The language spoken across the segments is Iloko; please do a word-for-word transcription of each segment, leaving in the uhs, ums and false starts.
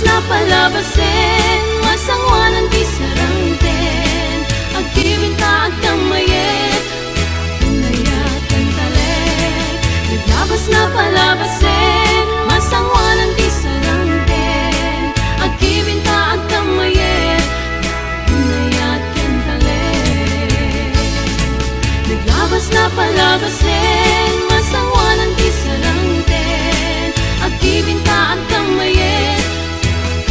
Napalabasen, masangoanan ti sarangten. Agbibinta, agkammayet, unayat ken talek. Naglabas, napalabasen, masangoanan ti sarangten. Agbibinta, agkammayet, unayat ken talek. Naglabas, napalabasen, masangoanan ti sarangten. Agbibinta, agkammayet,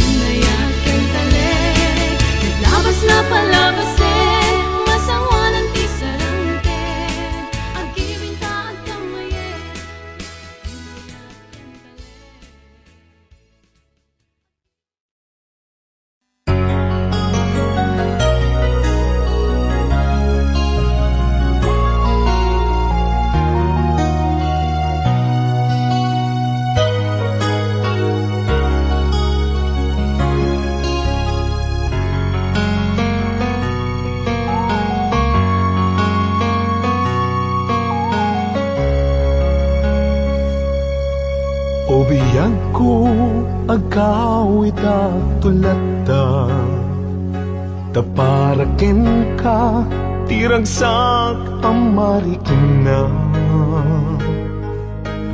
unayat ken talek. Naglabas, napalabasen, masangoanan ti sarangten. Agbibinta, agkammayet. O biagko, agawidak tu latta, ta para kenka ti ragsak a marikna.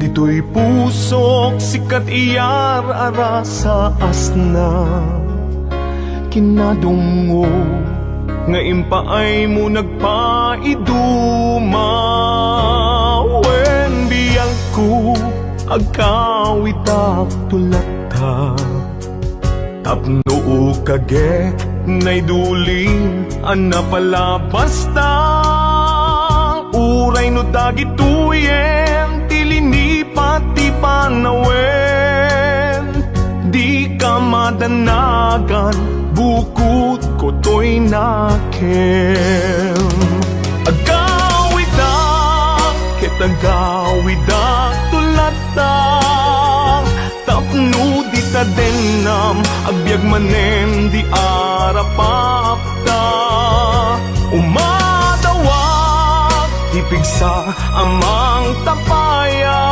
Ditoy pusok, sika ti ar-arasa, asna kinadumngog nga impaaymo nagpaiduma. Wen biagko, agawidak tu latta, tapno ukagek naidulin a napalabasta. Uray no dagitoyen ti linipat ti panawen, dika madanagan, bukod ko toy nakem. Agawidak ket agawidak tu latta, tapno dita dennam, agbiag manen di arapapta. Umadawak ti pigsa a mangtapaya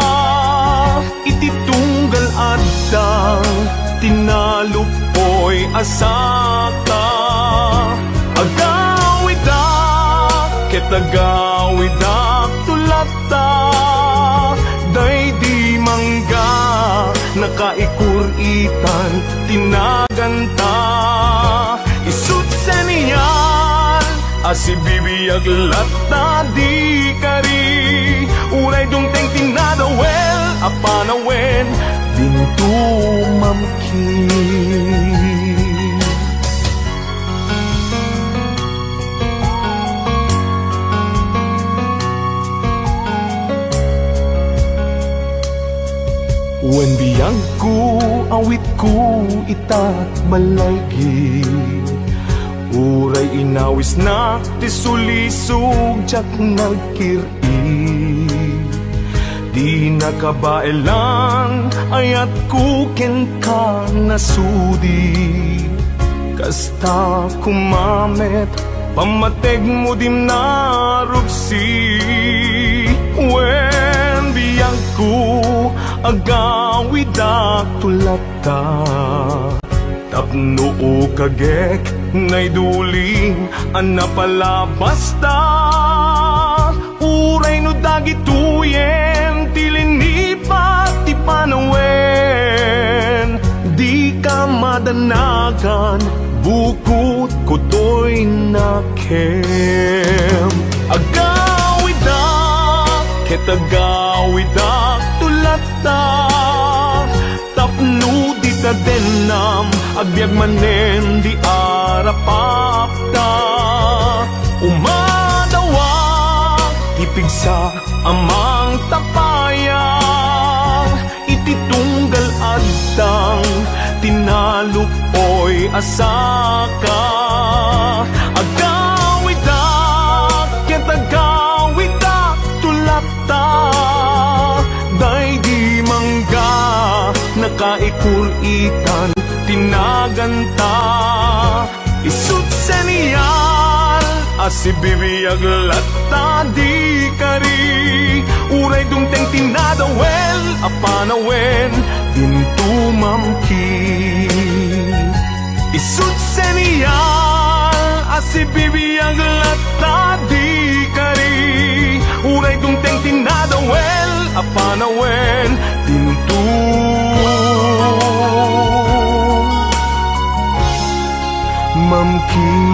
iti tunggal addang tinaluppoy a saka. Agawidak ket agawidak tu latta, daydi mangga, nakaikur-itan ti naganta. Isut senial a sibibiag latta di kari, uray dumteng ti nadawel a panawen, dinto mamkin. Wen biagko, awitko itat malaygi. Uray inawisnak ti sulisog, diak nagkir-i. Di nakabaelan, ayatko kenka nasudi. Kasta koma met, pammategmo dim narupsi. Wen biagko, agawidak tu latta, tapno ukagek naidulin a napalabasta. Uray no dagitoyen ti linipat ti panawen, dika madanagan, bukod ko toy nakem. Agawidak ket agawidak tu latta, tapno dita dennam, agbiag manen di arapapta. Umadawak ti pigsa a mangtapaya iti tunggal addang tinaluppoy a saka. Agawidak ket agawidak tu latta, daydi mangga, nakaikur-itan ti naganta. Isut senial a sibibiag latta di kari, uray dumteng ti nadawel a panawen, dinto mamkin. Isut' senial a sibibiag latta di kari, uray dumteng ti nadawel a panawen, dinto mamkin.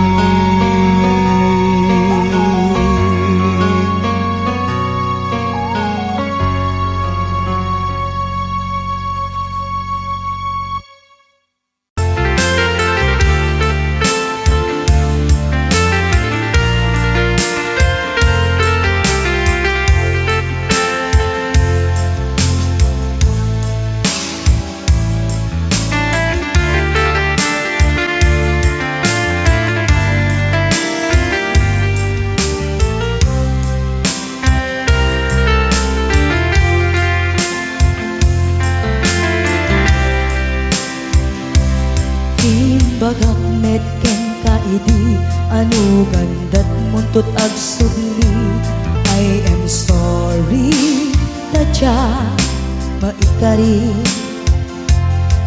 Imbagak met kenka idi, ano gandat muntot agsubli. I am sorry, ta dia maikari.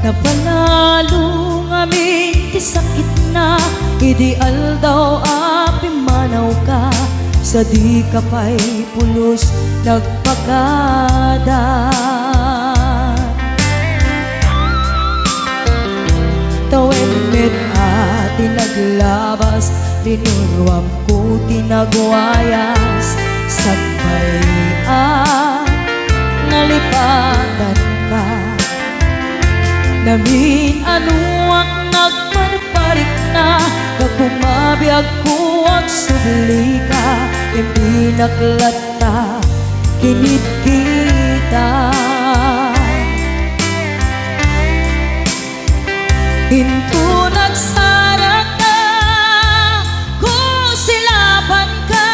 Napanalo ngamin ti sakitna idi aldaw a pimmanawka, sa dika pay pulos nagpakada. Tawen met a ti naglabas, linuruamko ti nagwayas, sakbay a nalipatanka. Namin-anoak nagparparikna, gapu mabiagko agsublika, imbinak latta kinitkita. Inton agsarakka, kusilapanka,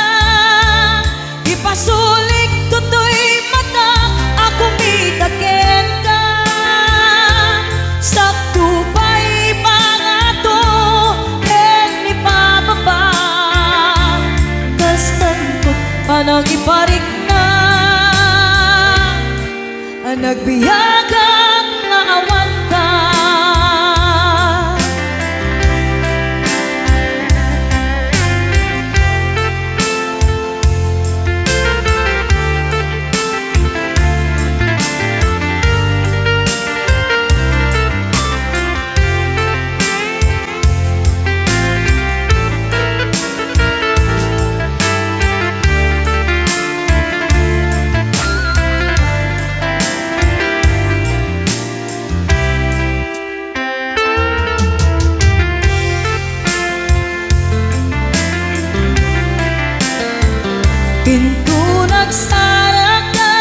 ipasulik toy mata a kumita kenka. Sakto pay pangato ken ipababa, kastanto panangiparikna. A nagbiagak nga awanka. Inton agsarakka,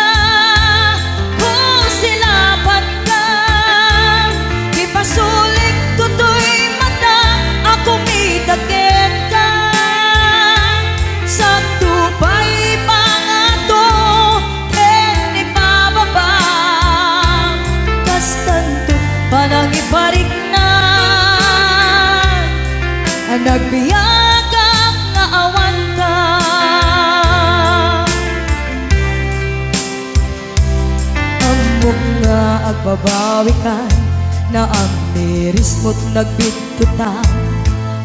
kusilapanka, ipasulik toy mata a kumita kenka. Sakto pay pangato ken ipababa, kastanto panangiparikna. A nagbiagak nga awanka. Ammok nga agbabawikan, naamirismo't nagbittotan.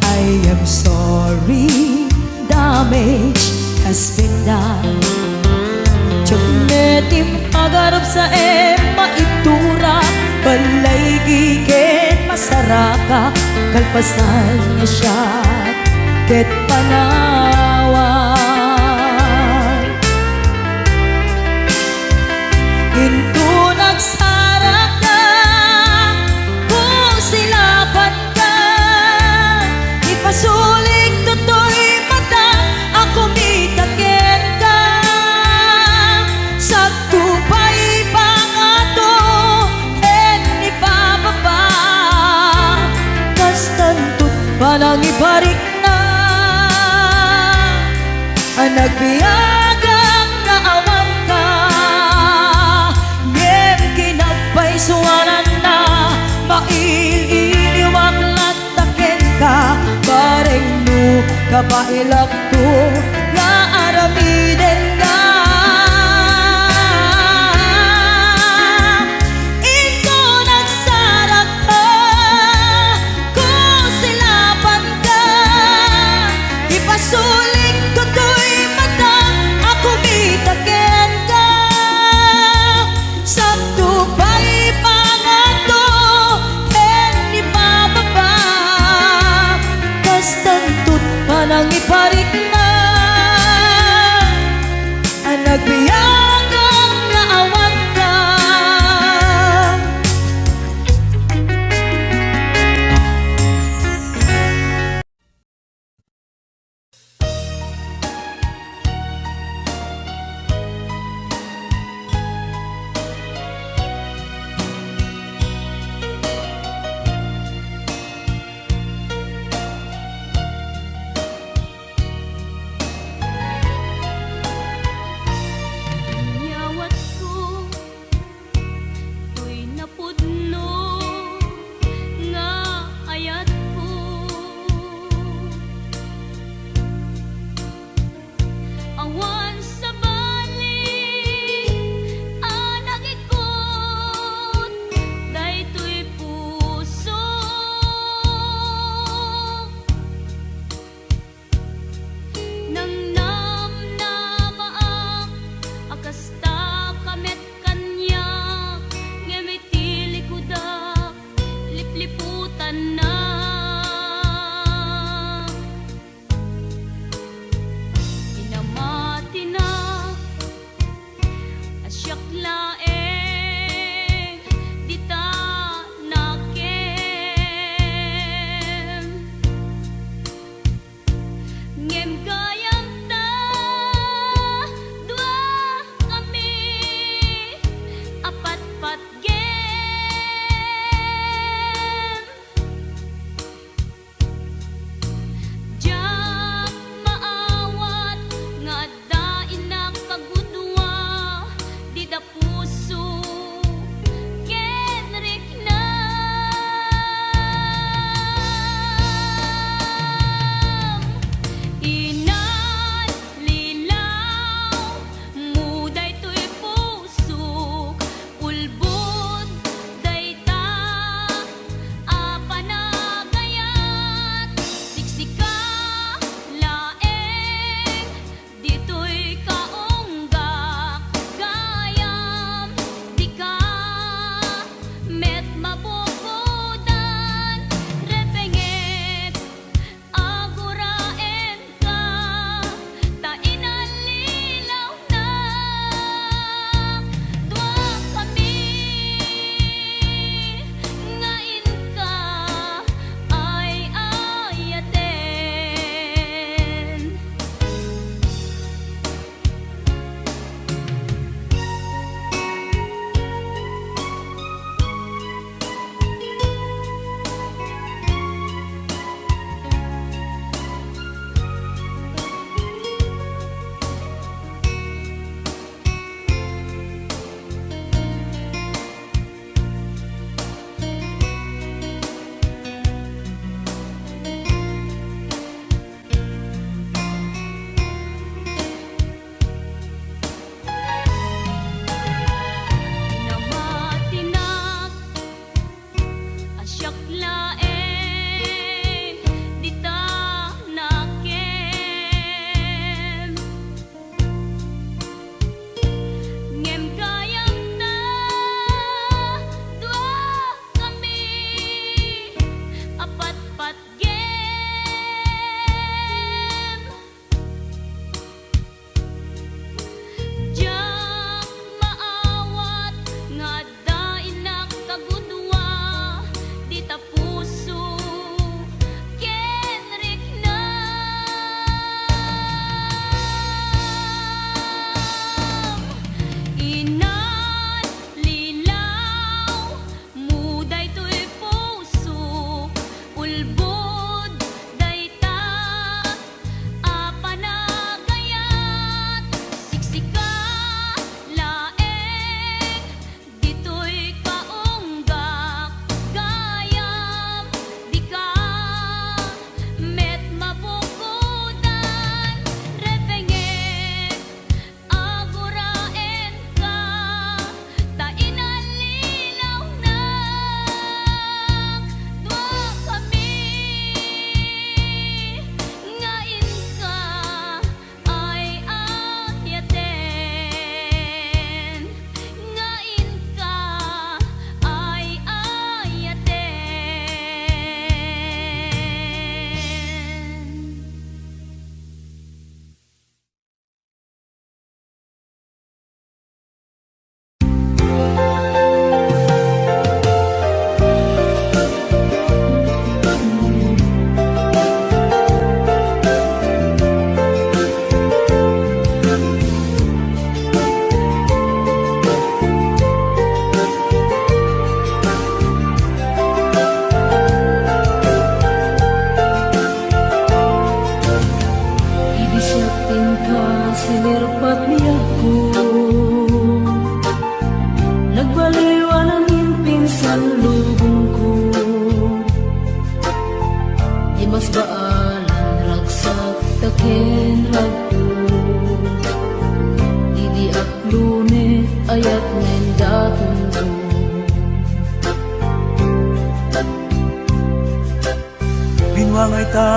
I am sorry, damage has been done. Diak met impagarupsaem maitura, ballaygi ken masarakak, kalpasan nga siak ket panawan. Inton agsarakka, kusilapanka, ipasulik toy mata a kumita kenka. Sakto pay pangato ken ipababa, kastanto panangiparikna. A nagbiagak nga awanka, ngem kinapaysuananna, mail-iliwak latta kenka, bareng no kabaelakto nga aramidenka. Inton agsarakka, ko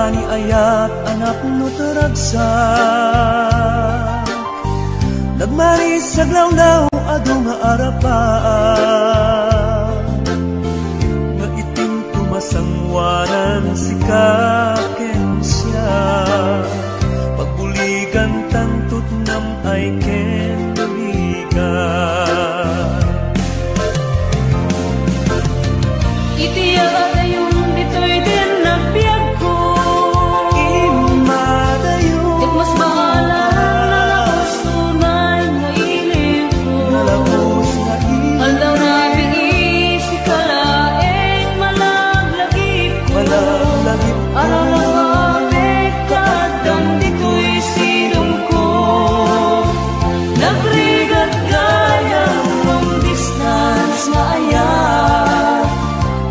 Ni ayat a napno ti ragsak, nagmaris aglawlaw adu nga arapaak, nga itim tumasanguanan sika ken siak. Pagbuligan tanto ti nam-ay ken tuligan. Iti adayon ditoy din nagbiagko. Immadayon. Ket mas bahala nalabos unay nga ilikko. Nalabos nga ilikko. Aldaw rabii sika laeng malaglagipko. Malaglagipko. Aralaw a apek nga addam ditoy sidongko. Nagrigat gayam long distance nga ayat.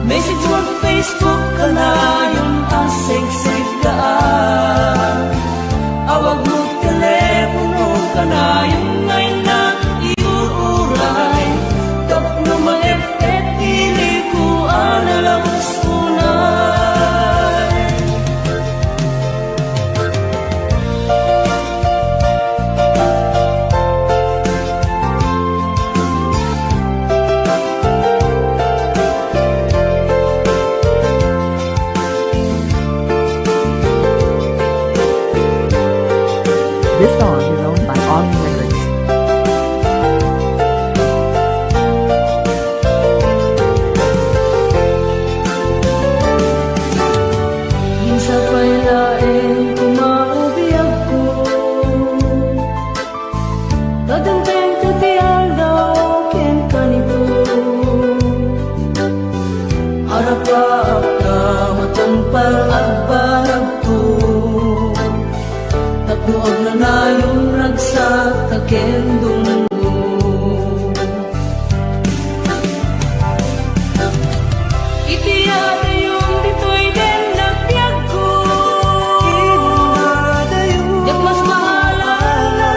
Message mo Facebook kanayon a segseggaak. Awag mo telepono kanayon nga innak iur-uray. Tapno maep-ep ilikko a nalabos unay. This song is owned by Augie Records. Ginsa pay laeng koma ti biagko. Kadengpengto ti aldaw ken kanito. Arapaak ta matungpal agbaragto. Tapno agnanayon ragsak ta ken dungngod. Iti adayon ditoy den nagbiagko. Iti adayon. Diak mas maala nga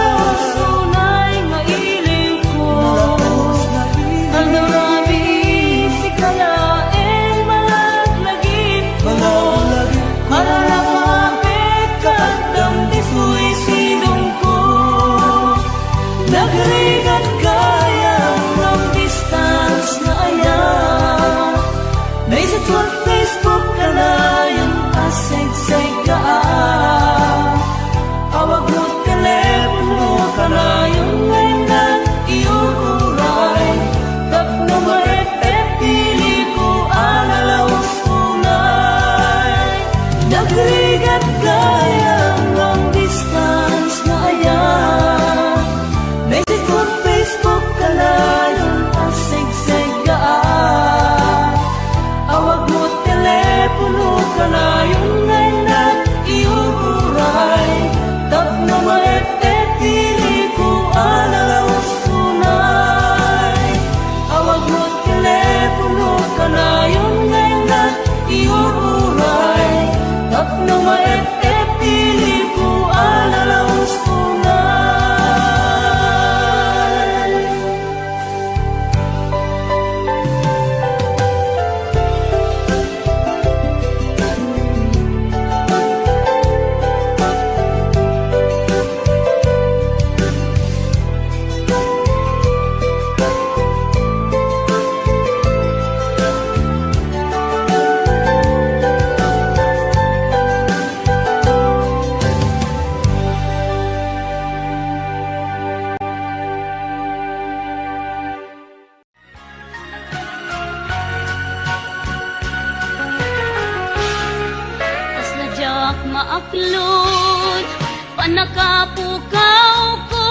unay nga ilikko. Nalabos nga ilikko. Aldaw rabii sika laeng malaglagipko. Malaglagipko. Alalaw a apek nga addam ditoy sidongko. Nagrigat gayam long distance nga ayat. Message mo Facebook kanayon a segseggaak. Awag mo telepono kanayon nga innak iur-uray. Tapno maep-ep ilikko a nalabos unay. Nagrigat gayam long distance nga ayat. Message mo Facebook kanayon a segseggaak. Awag mo telepono kanayon nga innak iur-uray. Tapno maep-ep ilikko a nalabos unay. Awag mo telepono kanayon nga innak iur-uray. Tapno maep-ep ilikko a nalabos unay. Kasla diak maaklod, pannakapukawko,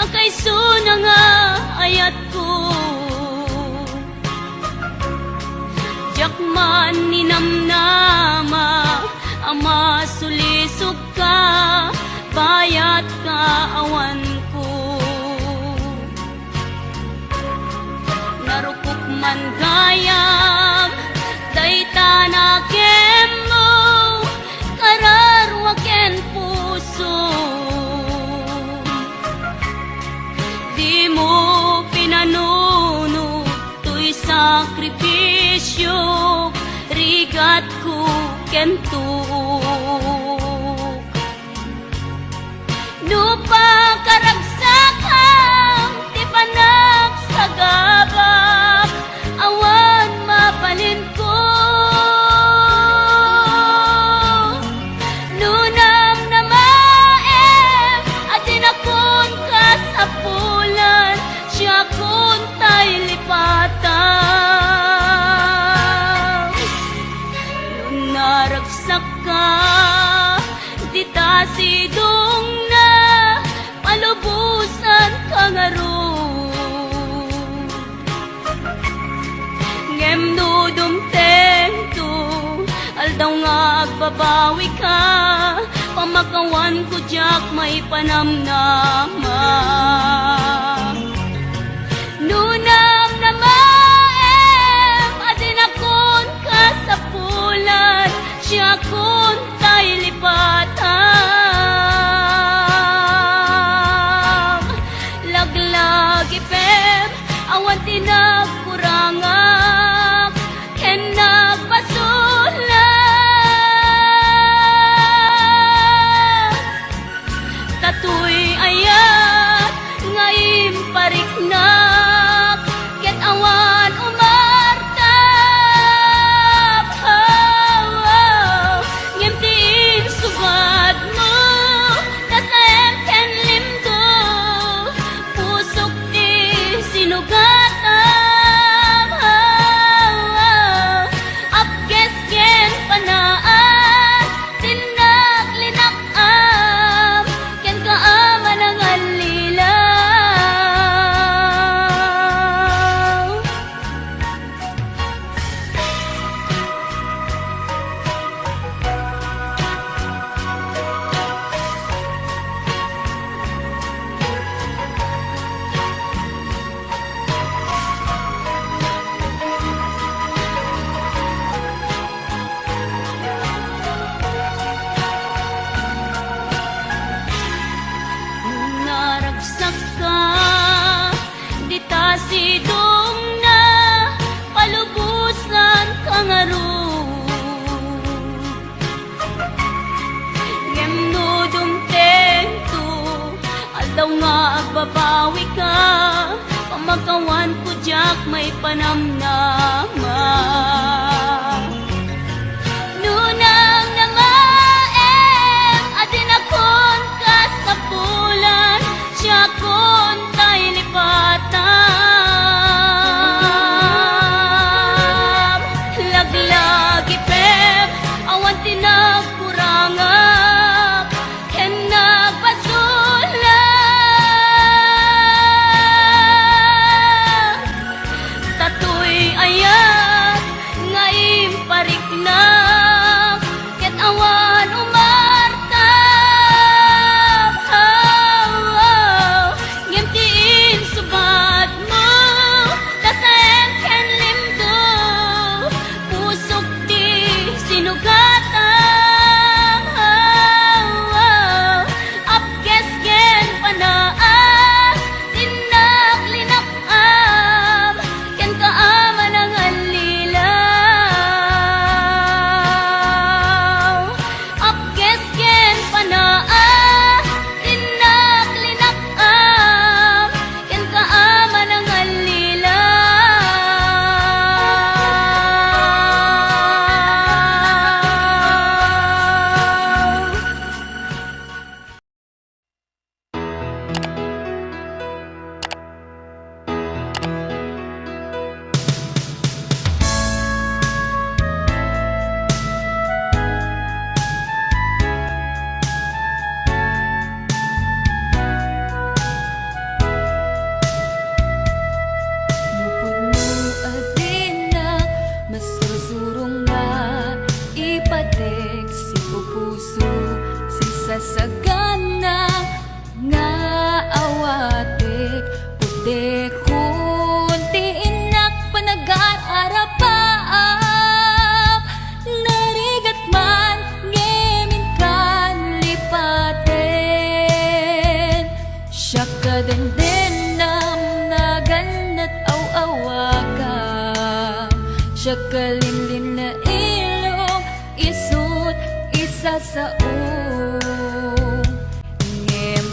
a kaysona nga ayatko. Diak man ninamnama a masulisogka, bayat kaawanko. Narukop man gayam dayta nakemmo, kararua ken pusom. Dimo pinanunot toy sakripisiok, rigatko ken tuo. No pakaragsakam ti panagsagabak, awan mabalinko. No namnamaem a dinakon kasapulan, siakon tay lipatan. No naragsakka, dita sidongna, palubosanka ngarud. Ngem no dumtengto, aldaw nga agbabawika, pamakawanko diak maipanamnama. No namnamaem a dinakon kasapulan, siakon tay lipatan. Laglagipem, awan ti nagkurangak ken nagbasolak. Datoy ayat nga impariknak, ket awan umartap. Oh, oh. Ngem ti insubadmo, tasaem ken limdo, pusok ti sinugatam. Oh, oh. Apges ken panaas, tinnak linak-am, kenka a manangallilaw. No naragsakka, dita sidongna, palubosanka ngarud. Ngem no dumtengto, aldaw nga agbabawika, pamakawanko diak maipanamnama. No namnamaem a dinakon kasapulan, siakon tay lipatan. Laglagipem, awan ti nagkurangak ken nagbasolak. Datoy ayat nga impariknak, ket awan umartap. Oh, oh. Ngem ti insubadmo, tasaem ken limdo, pusok ti sinugatam. Oh, oh. Apges ken panaas, tinnak linak-am, kenka a manangallilaw. Apges ken panaas, tinnak linak-am, kenka a manangallilaw. Nupudno a dina masursuro nga ipatik si pupuso, sisasagana nga awatek, putekon ti innak panagar-arapaap. Narigat man ngem inkan lipaten. Siak a dendennam, naganat aw-awagam. Siak a linlinna ilong, isut isasaom. Ngem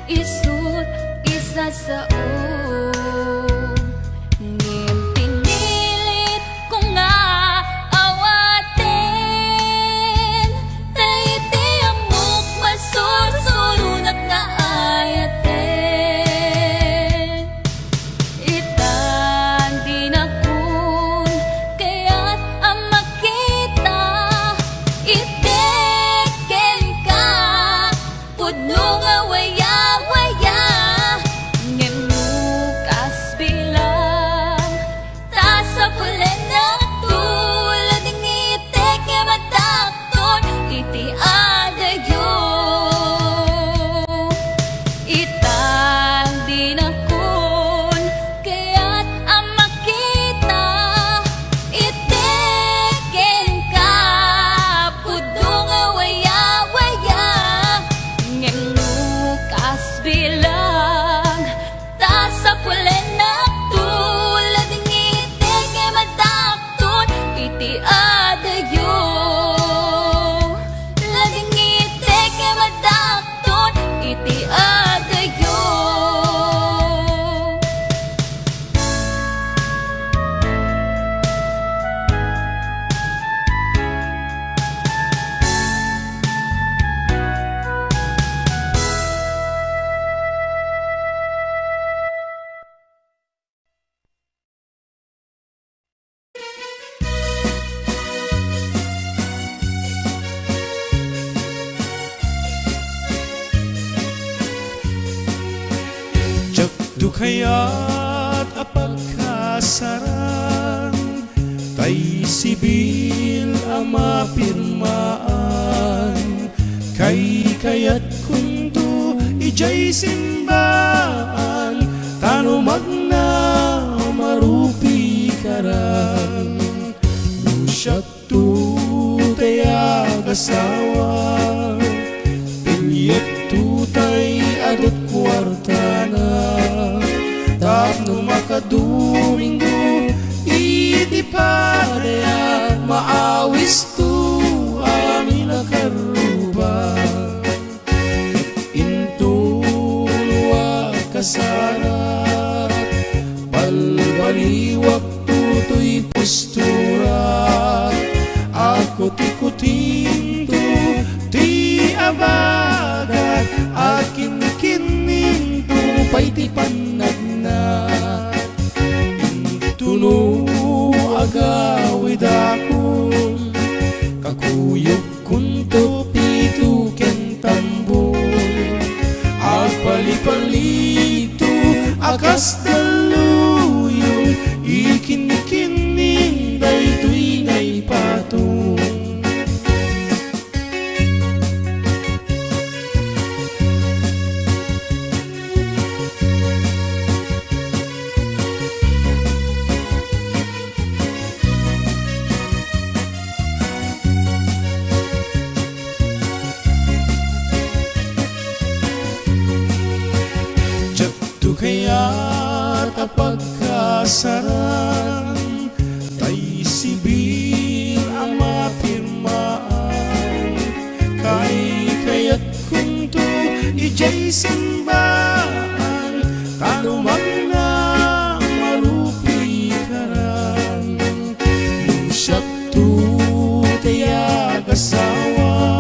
Isut' isasao, ngem pinilit ko nga awaten, ta iti ammok masursuronak nga ayaten. Itan dinakon kayat a makita, iti kenka pudno nga wayawaya, ngem no kas bilang, ta sapulennak tulad ngitek nga madakton iti adayo. Itan dinakon kayat a makita, iti kenka pudno nga wayawaya, ngem no kas bilang, ta sapulennak tulad ngitek nga madakton iti adayo. Tulad ngitek nga madakton iti adayo. Diakto kayat a pagkasaran, tay sibil a mapirmaan, kaykayatkonto idiay simbaan, ta no magna, marupikaran. No siak to tay agasawa, pilliekto tay adut kuartana, tapno makadominggo iti padaya, maawisto amin a karruba. Intono a kasarak, balbaliwakto toy postura, akutikutinto ti abagak, akinkinningto pay ti pannagna. Intono agawidakon, kakuyog kunto pito ken tambor. Agpalipalito a kas dalluyon, ikinkinning daytoy nga ipatong. Diakto kayat a pagkasaran, tay sibil a mapirmaan, kaykayatkonto idiay simbaan, ta no magna, marupikaran. No siak to tay agasawa,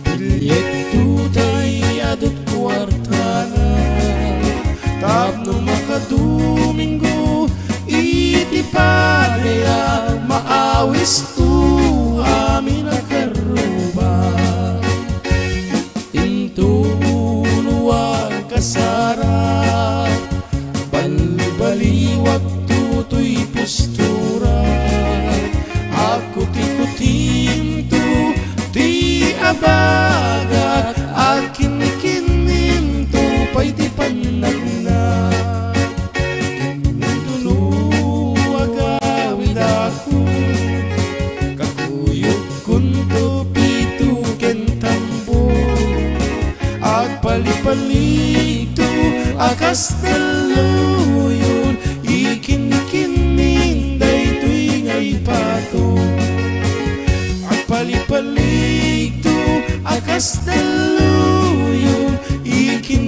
pilliekto tay adut kuartana, tapno makadominggo iti padaya, maawisto amin a karruba. Intono a kasarak, balbaliwakto toy postura, akutikutinto ti abagak, akinkinningto pay ti pannagna. Intono agawidakon, kakuyogkonto pito ken tambor. Agpalipalito a kas dalluyon, ikinkinning daytoy nga ipatong. Agpalipalito a kas dalluyon, ikin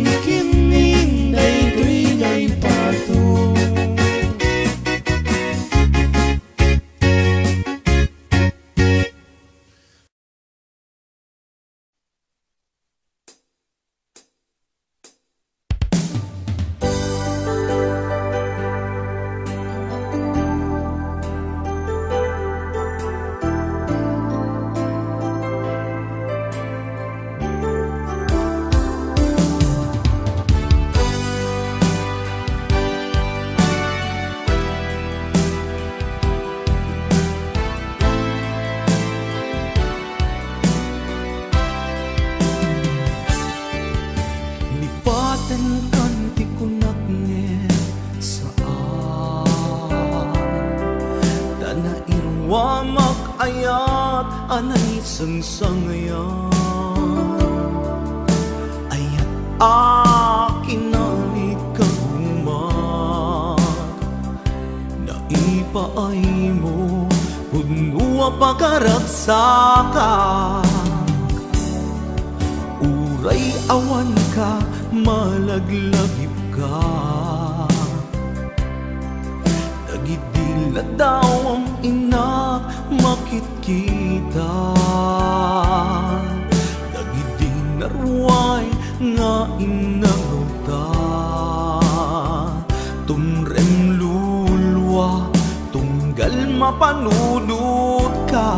sangsangayan. Ayat a kinalikagumak, naipaaymo, pudno a pakaragsakan. Uray awanka, malaglagipka. Dagidi ladawam, innak makitkita. Dagidi naruay nga innangawta. Tumrem lulua, tunggal mapanunotka.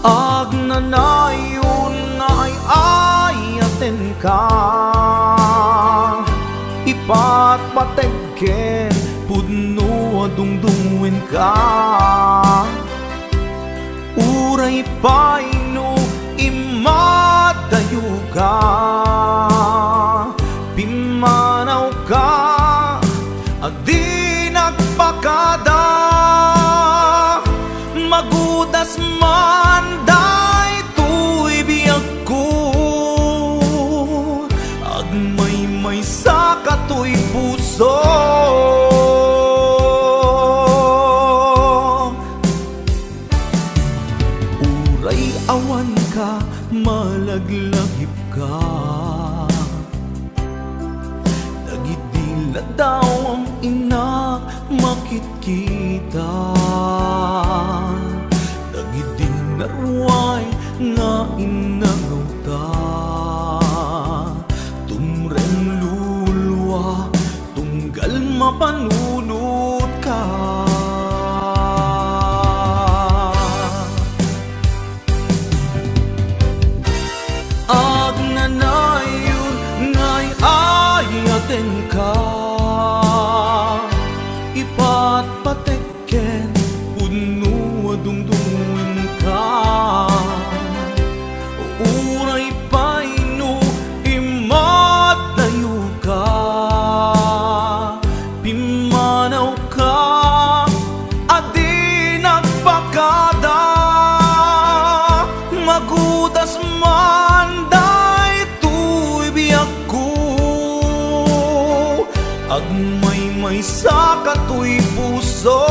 Agnanayon nga ay-ayatenka, ipatpateg ken pudno a dungdungenka. Uray pay no immadayoka, pimmanawka a di nagpakada, magudas man daytoy biagko, agmaymaysa katoy puso. Uray awanka, malaglagipka. Dagidi ladawam, innak makitkita. Dagidi naruay nga innangawta. Tumrem lulua, tunggal mapanunotka. Agnanayon nga ay-ayatenka, ipatpatek ken pudno a dungdungenka. Uray pay no immadayoka, pimmanawka a di nagpakada, magudas man daytoy biagko, agmaymaysa katoy puso.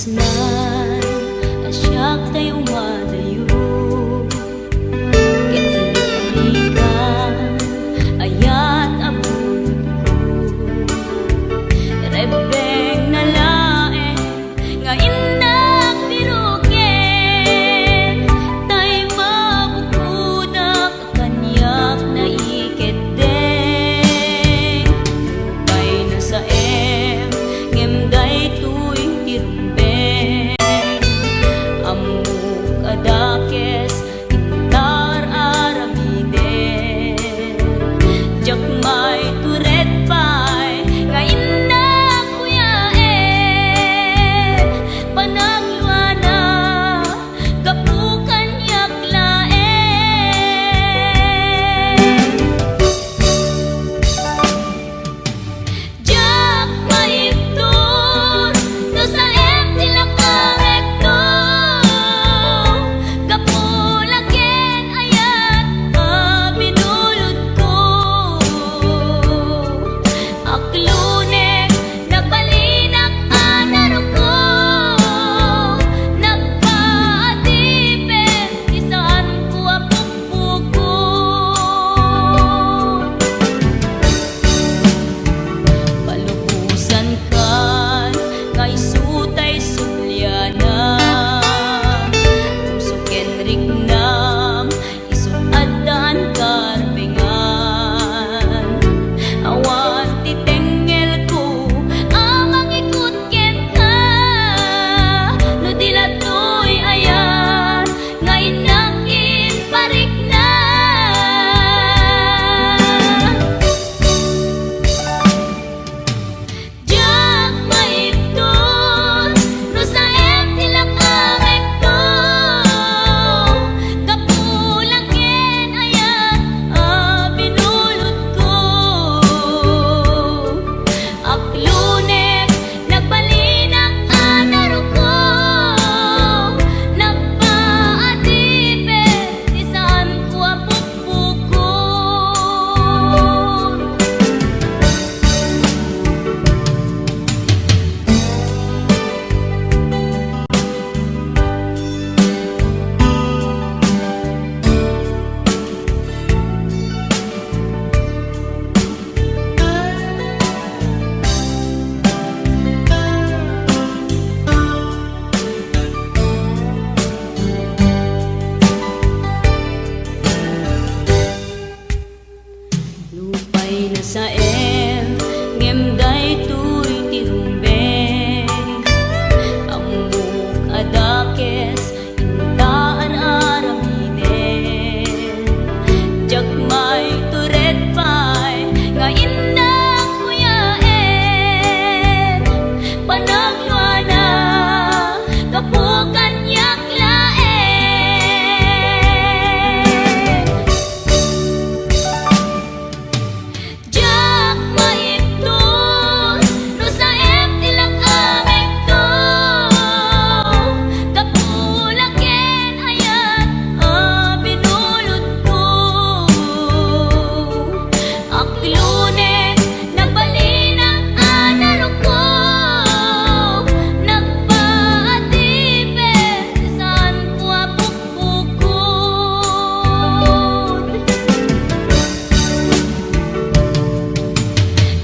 Nay, a siak tay umadayo, ket rikrikan ayat a bukod. Rebbengna laeng nga innak biroken, tay mabukodak kaniak naikeddeng. Nupay nasaem, ngem daytoy ti rumbeng. Ammok a dakes, inta ar-aramiden. Diak maitured pay nga innak kuyaen. Panagluana, gapu kaniak laeng. Diak maibtur no saem ti lakamekto, gapu la ken ayat a binulodko. Aklunek, nagbalinak a naruko, nagpaadipen ti saanko a pukpukot. Palubosankan nga isu tay subliana, puso ken riknam, isu addaan karbengan. Awan ti tengngelko a mangikut kenka, no di la toy ayat nga innak imparikna. Diak maibtur no saem ti lakamekto, gapu la ken ayat a binulodko. Aklunek, nagbalinak a naruko, nagpaadipen ti saanko a pukpukot. Nupay nasaem, ngem daytoy ti rumbeng. Ammok a dakes, inta ar-aramiden. Diak maitured pay nga innak kuyaen. Panagluana, gapu kaniak laeng. Diak maibtur no saem ti lakamekto, gapu la ken ayat a binulodko. Aklunek, nagbalinak a naruko, nagpaadipen ti saanko a pukpukot.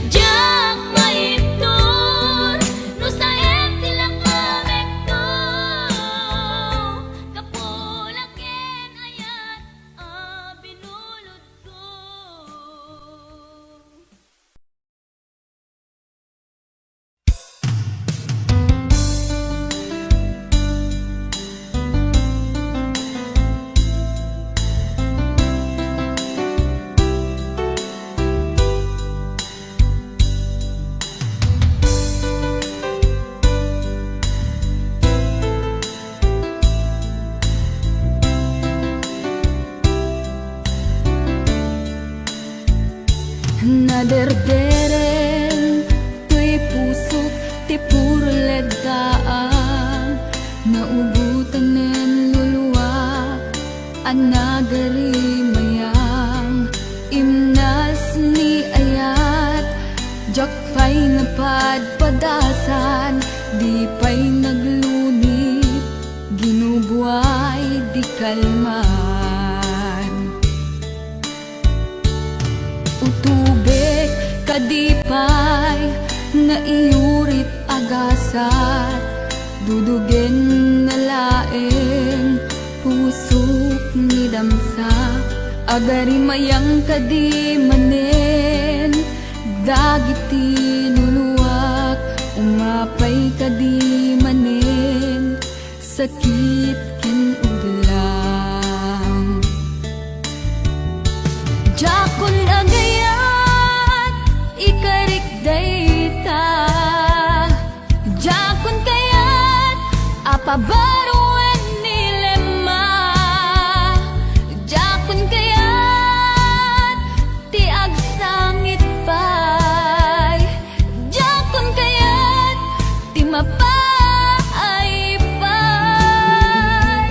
Diak maibtur no saem ti lakamekto, gapu la ken ayat a binulodko. Naderdereng toy pusok ti puro leddaang, naubotanen luluak a nagarimayang. Imnalsni ayat Diak pay napadpadasan, di pay naglunit, ginubuay di kalman. Utubek kadi pay nga iyurit a gasat, dudugen na laeng pusok ni damsa. Agarimayang kadi manen dagiti luluak, umapay kadi manen sakit ken ublang. Diakon agayat, ikarik dayta. Diakon kayat a pabaruen ni Lemma. Diakon kayat ti agsangit pay. Diakon kayat ti mapaay pay.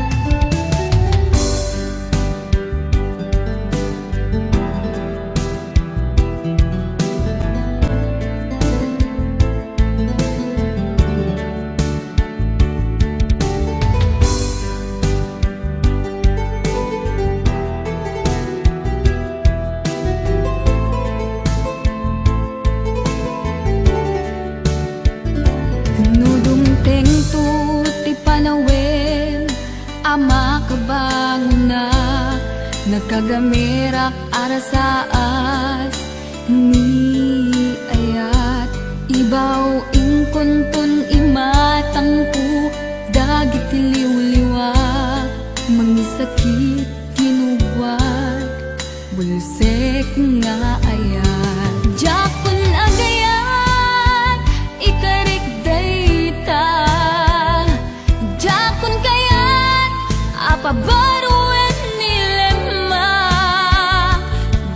No dumtengto ti panawen a makabangonak, nakagamerak a rasaas ni ayat. Ibaw inkonton imatangko dagiti liwliwa, mangisakit, kinugwad, bulsek nga ayat. Diakon agayat, ikarik dayta. Diakon kayat a pabaruen ni Lemma.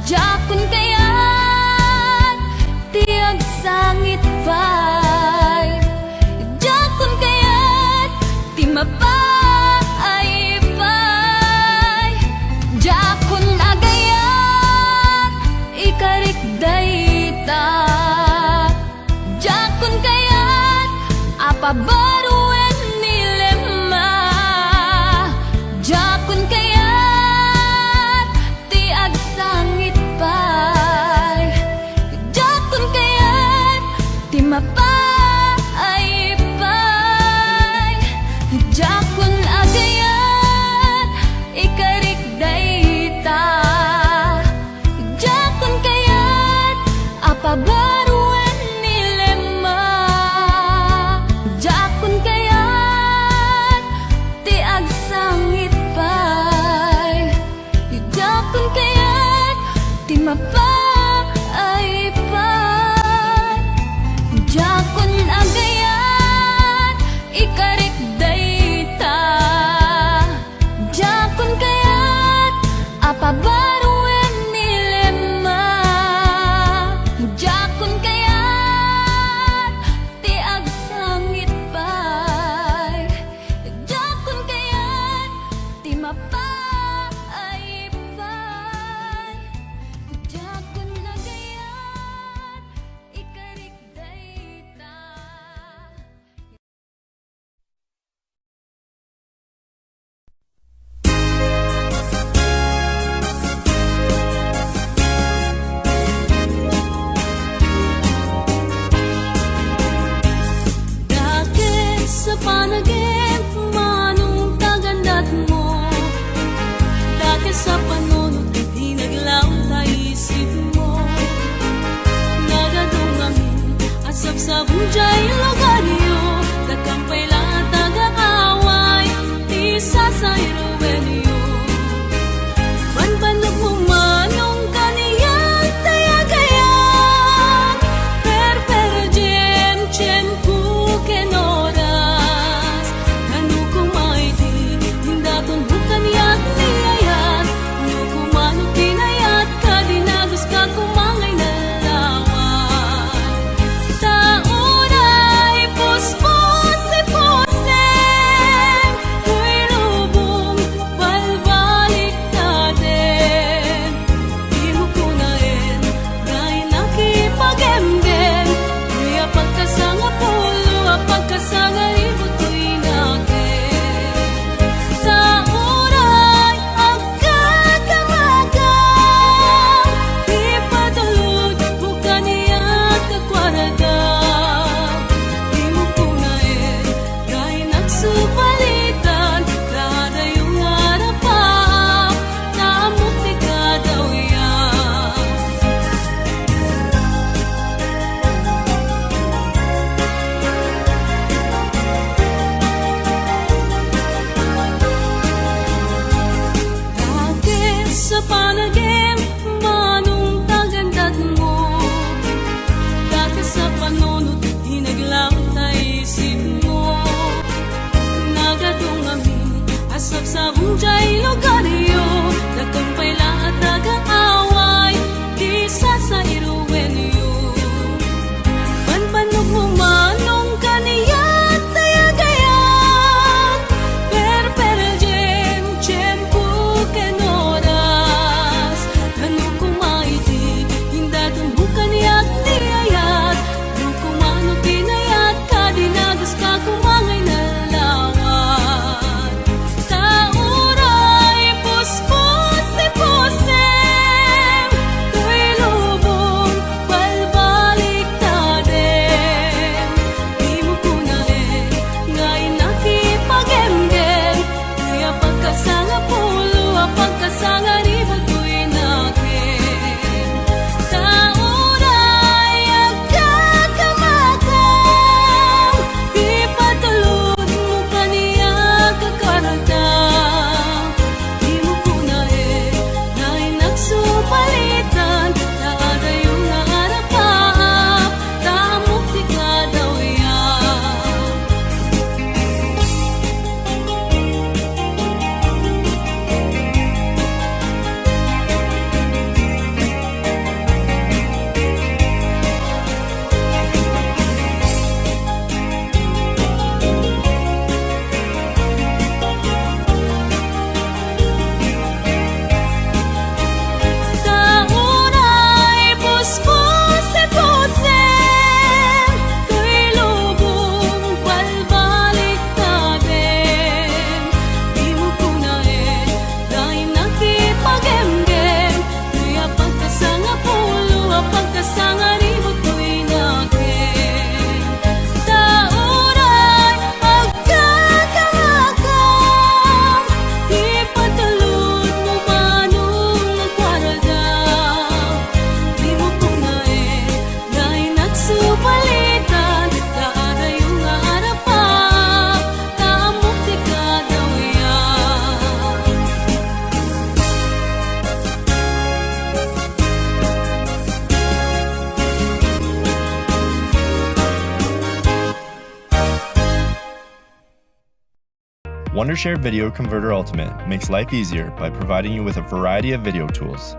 Diakon kayat ti agsangit pay. Diakon kayat ti mapaay pay. Diakon agayat, ikarik dayta. Diakon kayat a pabaruen ni Lemma. Diakon kayat ti agsangit pay. Diakon kayat ti mapaay pay. Diakon agayat, ikarik dayta. Diakon kayat a pabaruen ni Lemma. Diakon kayat ti agsangit pay. Diakon kayat ti mapaay pay. Diakon Palitan ta adayo nga arapak, ta ammok ti kadawiak. Wondershare Video Converter Ultimate makes life easier by providing you with a variety of video tools.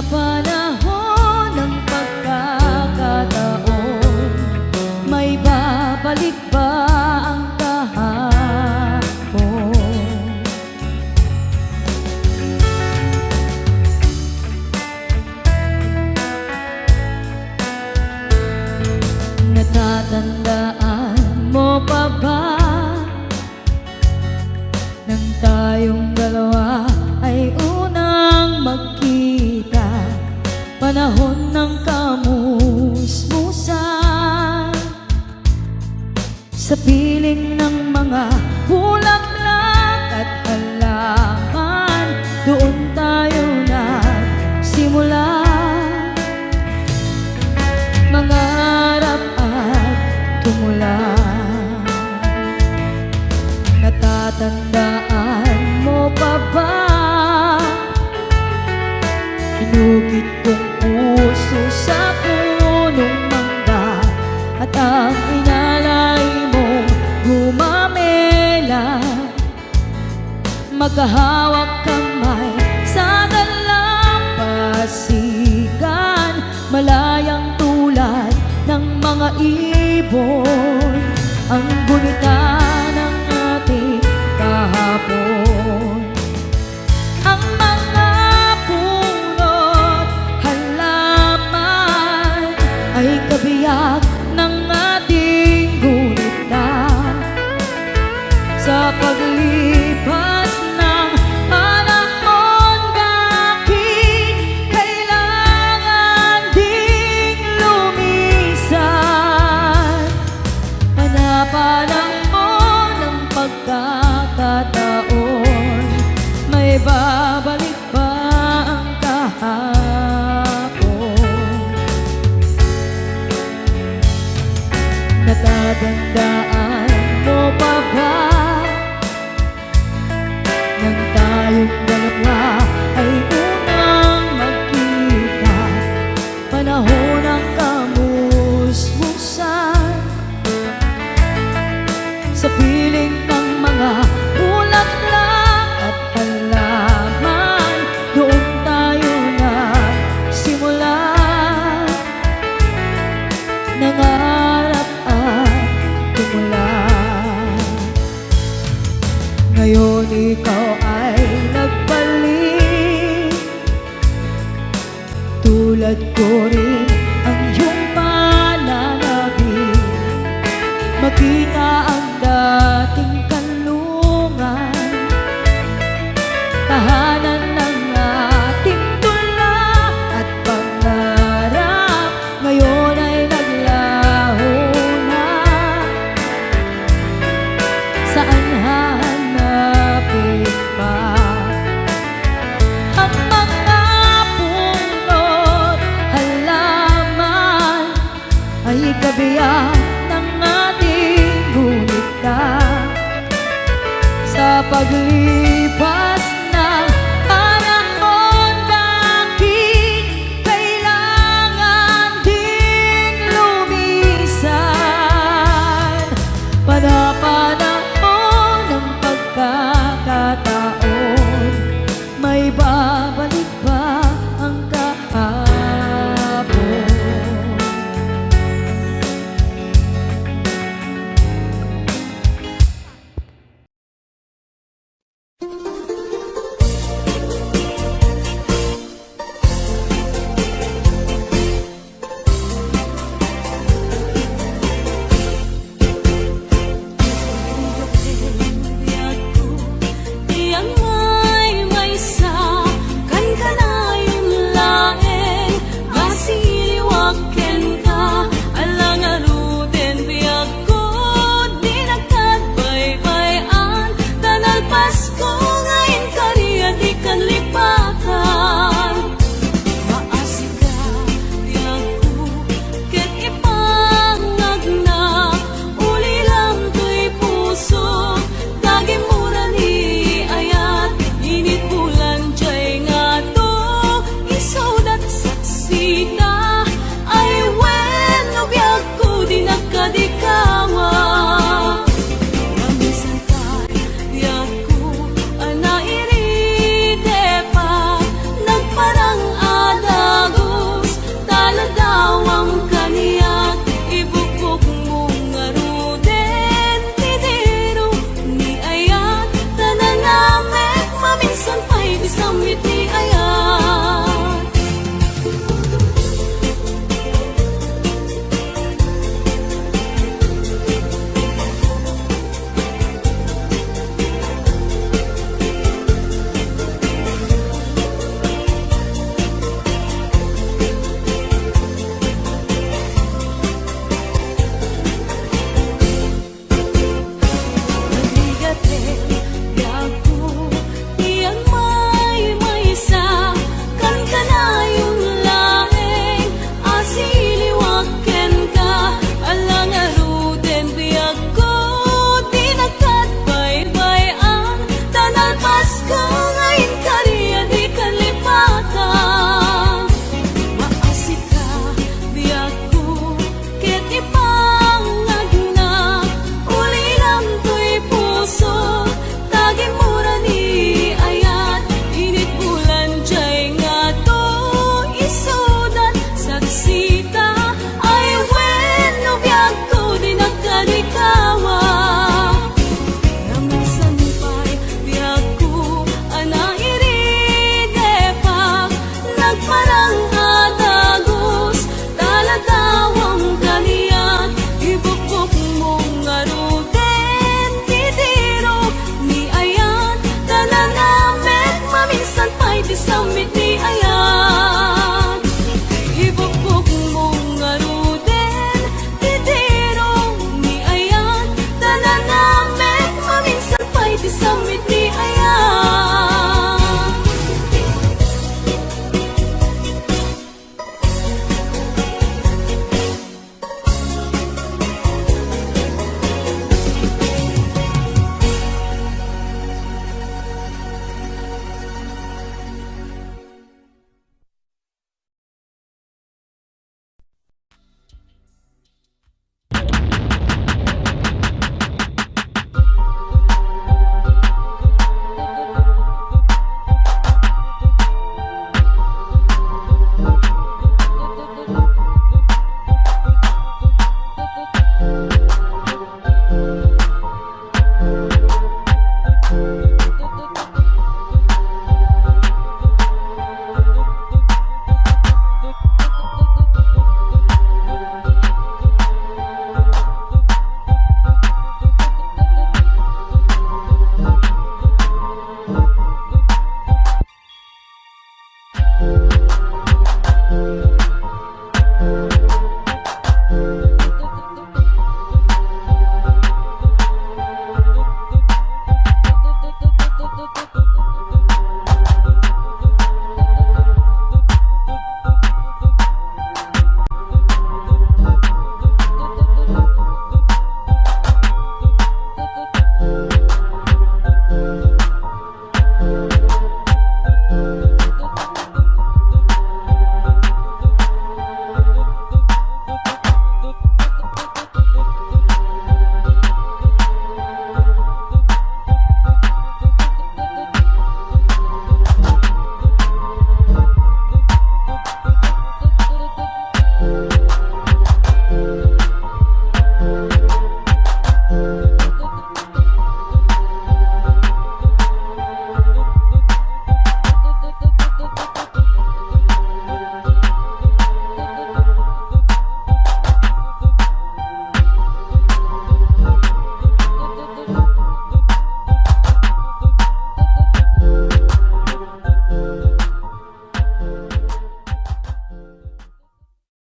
Panapanahon ng pagkakataon, maibabalik ba ang kahapon? Natatandaan mo pa ba nang tayong dalawa ay unang magkita? Panahon ng kamusmusan. Sa piling ng mga bulaklak at halaman, doon tayo nagsimula mangarap at tumula. Natatandaan mo pa ba? Inukit kong puso sa punong mangga at ang inalay mong gumamela. Magkahawak kamay sa dalampasigan, malayang tulad ng mga ibon ang gunita ng ating kahapon. Ang mga puno't halaman ay kabiyak ng ating gunita. Sa paglipas ng panahon, bakit kailangan ding lumisan? Panapanahon ng pagkakataon, may babalik ba ang kahapon? Natatandaan mo pa ba nang tayong dalawa ay unang magkita? Panahon ng kamusmusan. Sa piling ng mga bulaklak at halaman, doon tayo nagsimula. Nangarap at tumula. Ngayon ikaw ay nagbalik. Tulad ko rin ang iyong pananabik. Makita